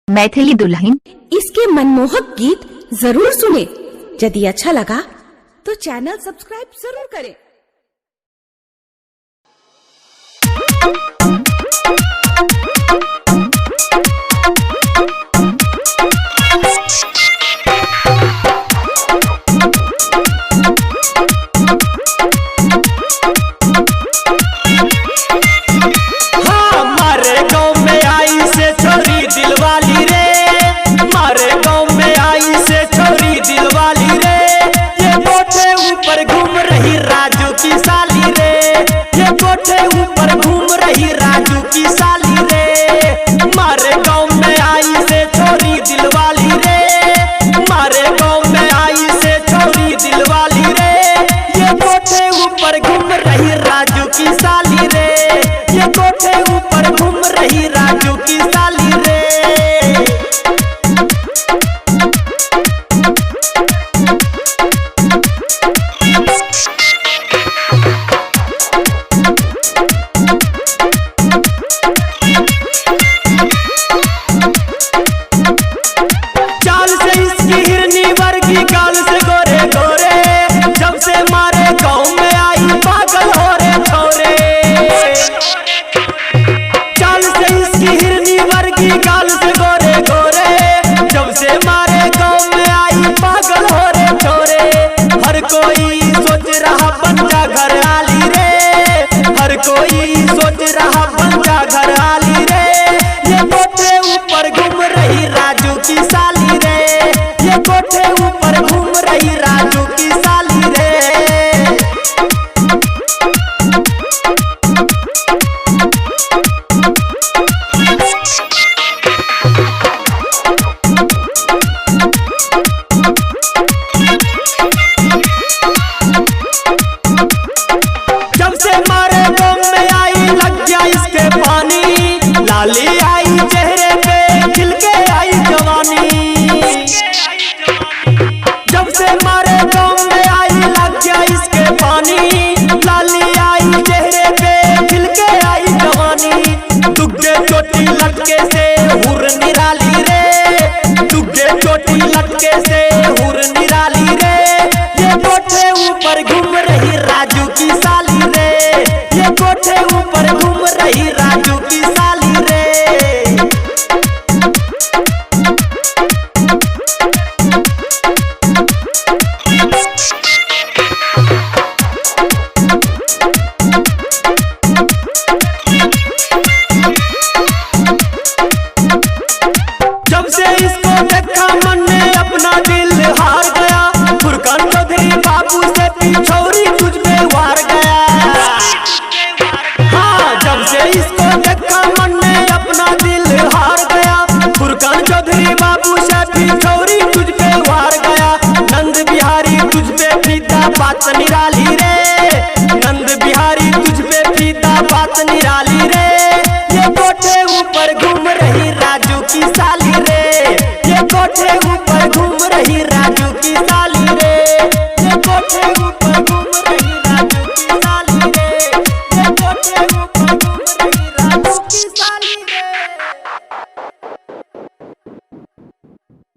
मैथिली दुल्हन। इसके मनमोहक गीत जरूर सुने। यदि अच्छा लगा तो चैनल सब्सक्राइब जरूर करें। हाँ, मारे गाँव में आई से छोरी दिलवाली रे, मारे गाँव में आई से छोरी दिलवाली रे। ये कोठे ऊपर घूम रही राजू की साली रे, ये कोठे ऊपर घूम रही राजू की साली रे। मारे गाँव में आई से छोरी दिलवाली रे, मारे गाँव में आई से छोरी दिलवाली रे। ये कोठे ऊपर घूम रही राजू की साली रे, ये कोठे ऊपर घूम रही राजू की साली रे। चाल से इसकी हिरनी वर्गी, गाल से गोरे गोरे, जब से मारे गाँव में आई पागल हो रे छोरे। चाल से इसकी हिरनी वर्गी, गाल से गोरे गोरे, जब से मारे गाँव में आई पागल हो रे छोरे। हर कोई सोच रहा बन जा घर आली रे, हर कोई सोच रहा बन जा घर आली रे। ये कोठे ऊपर घूम रही राजू की साली रे, ये कोठे ऊपर घूम रही राजू की साली रे। जब से मारे गाँव में आई लग गया इसके पानी, लाली आई चेहरे पे खिल के आई जवानी। जब से मारे गाँव में आई लग गया इसके पानी, लाली आई चेहरे पे खिल के आई जवानी। दुग्गे चोटी लटके से हुर निराली रे, दुग्गे चोटी लटके से हुर निराली रे। ये कोठे ऊपर घूम रही राजू की साली रे, ये कोठे ऊपर घूम रही राजू की साली रे। जब से इसको देखा मन ने अपना दिल हार गया, फुरकान चौधरी बाबू से पिछौरी तुझ पे वार गया। हाँ, जब से इसको देखा मन ने अपना दिल हार गया, फुरकान चौधरी बाबू से पिछौरी तुझ पे वार गया। नंद बिहारी तुझ पे फीता बात निराली रे, नंद बिहारी तुझ पे फीता बात निराली रे। ये कोठे ऊपर घूम रही राजू की साली रे, ये कोठे ऊपर घूम रही राजू की साली रे, ये कोठे